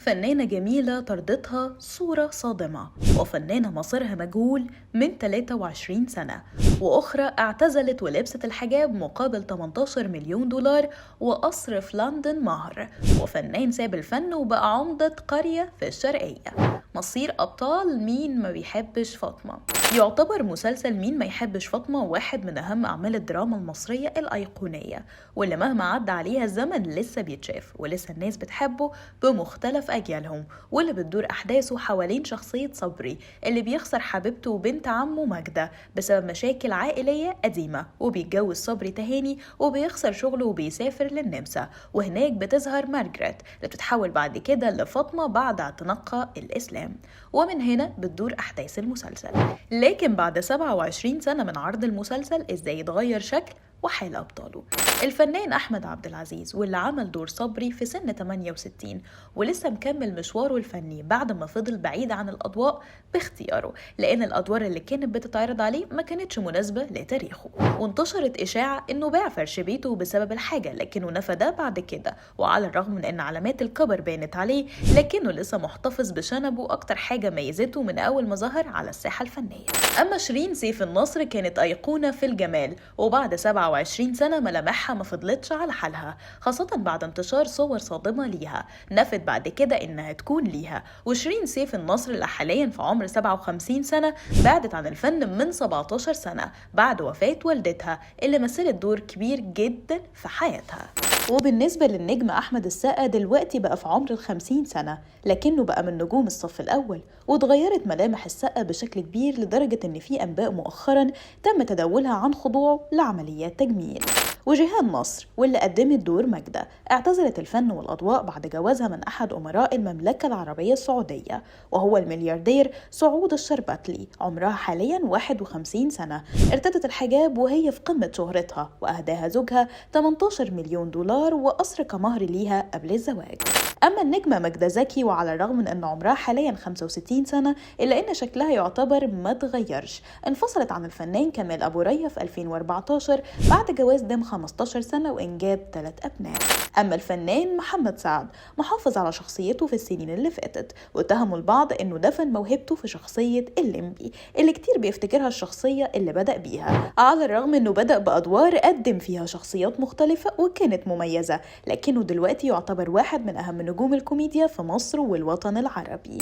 فنانة جميلة طردتها صورة صادمة، وفنانة مصيرها مجهول من 23 سنة، وأخرى اعتزلت ولبست الحجاب مقابل 18 مليون دولار وقصر في لندن مهر، وفنان ساب الفن وبقى عمدة قرية في الشرقية. مصير أبطال مين ما بيحبش فاطمة. يعتبر مسلسل مين ما يحبش فاطمة واحد من أهم أعمال الدراما المصرية الأيقونية، واللي مهما عدى عليها الزمن لسه بيتشاف ولسه الناس بتحبه بمختلف أجيالهم، واللي بتدور أحداثه حوالين شخصية صبري اللي بيخسر حبيبته وبنت عمه ماجدة بسبب مشاكل عائلية قديمة، وبيتجوز صبري تهاني وبيخسر شغله وبيسافر للنمسا، وهناك بتظهر مارجريت اللي بتتحول بعد كده لفاطمة بعد اعتناقها الإسلام، ومن هنا بتدور أحداث المسلسل. لكن بعد 27 سنة من عرض المسلسل إزاي يتغير شكل وحال أبطاله؟ الفنان أحمد عبد العزيز واللي عمل دور صبري في سن 68 ولسه مكمل مشواره الفني بعد ما فضل بعيد عن الأضواء باختياره، لأن الأدوار اللي كانت بتتعرض عليه ما كانتش مناسبة لتاريخه، وانتشرت إشاعة إنه باع فرش بيته بسبب الحاجة، لكنه نفى ده بعد كده، وعلى الرغم من إن علامات الكبر بانت عليه لكنه لسه محتفظ بشنبه، أكتر حاجة ميزته من أول ما ظهر على الساحة الفنية. أما شيرين سيف النصر كانت أيقونة في الجمال، وبعد 27 سنة ملامحها ما فضلتش على حالها، خاصة بعد انتشار صور صادمة ليها نفت بعد كده إنها تكون ليها. وشيرين سيف النصر اللي حاليا في عمر 57 سنة بعدت عن الفن من 17 سنة بعد وفاة والدتها اللي مثلت دور كبير جدا في حياتها. وبالنسبة للنجم أحمد السقا دلوقتي بقى في عمر 50 سنة، لكنه بقى من نجوم الصف الأول، واتغيرت ملامح السقا بشكل كبير لدرجة إن في أنباء مؤخرا تم تداولها عن خضوعه لعمليات تجميل. وجيهان نصر واللي قدمت دور ماجدة اعتزلت الفن والأضواء بعد جوازها من أحد أمراء المملكة العربية السعودية، وهو الملياردير سعود الشربتلي، عمرها حاليا 51 سنة، ارتدت الحجاب وهي في قمة شهرتها، وأهداها زوجها 18 مليون دولار وقصر كمهر ليها قبل الزواج. أما النجمة ماجدة زكي وعلى الرغم من أن عمرها حاليا 65 سنة إلا أن شكلها يعتبر ما تغيرش، انفصلت عن الفنان كمال أبو ريا في 2014 بعد جواز دام 15 سنة وإنجاب 3 أبناء. أما الفنان محمد سعد محافظ على شخصيته في السنين اللي فاتت، واتهموا البعض أنه دفن موهبته في شخصية الليمبي اللي كتير بيفتكرها الشخصية اللي بدأ بيها، على الرغم أنه بدأ بأدوار قدم فيها شخصيات مختلفة وكانت مميزة، لكنه دلوقتي يعتبر واحد من أهم نجوم الكوميديا في مصر والوطن العربي.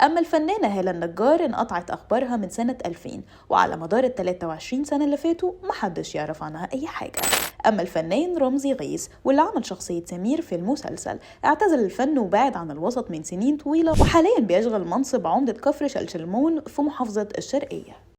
أما الفنانة هالة النجار انقطعت أخبارها من سنة 2000، وعلى مدار 23 سنة اللي فاتوا محدش يعرف عنها أي حاجة. أما الفنان رمزي غيث واللي عمل شخصية سمير في المسلسل اعتزل الفن وبعد عن الوسط من سنين طويلة، وحاليا بيشغل منصب عمدة كفر شلشلمون في محافظة الشرقية.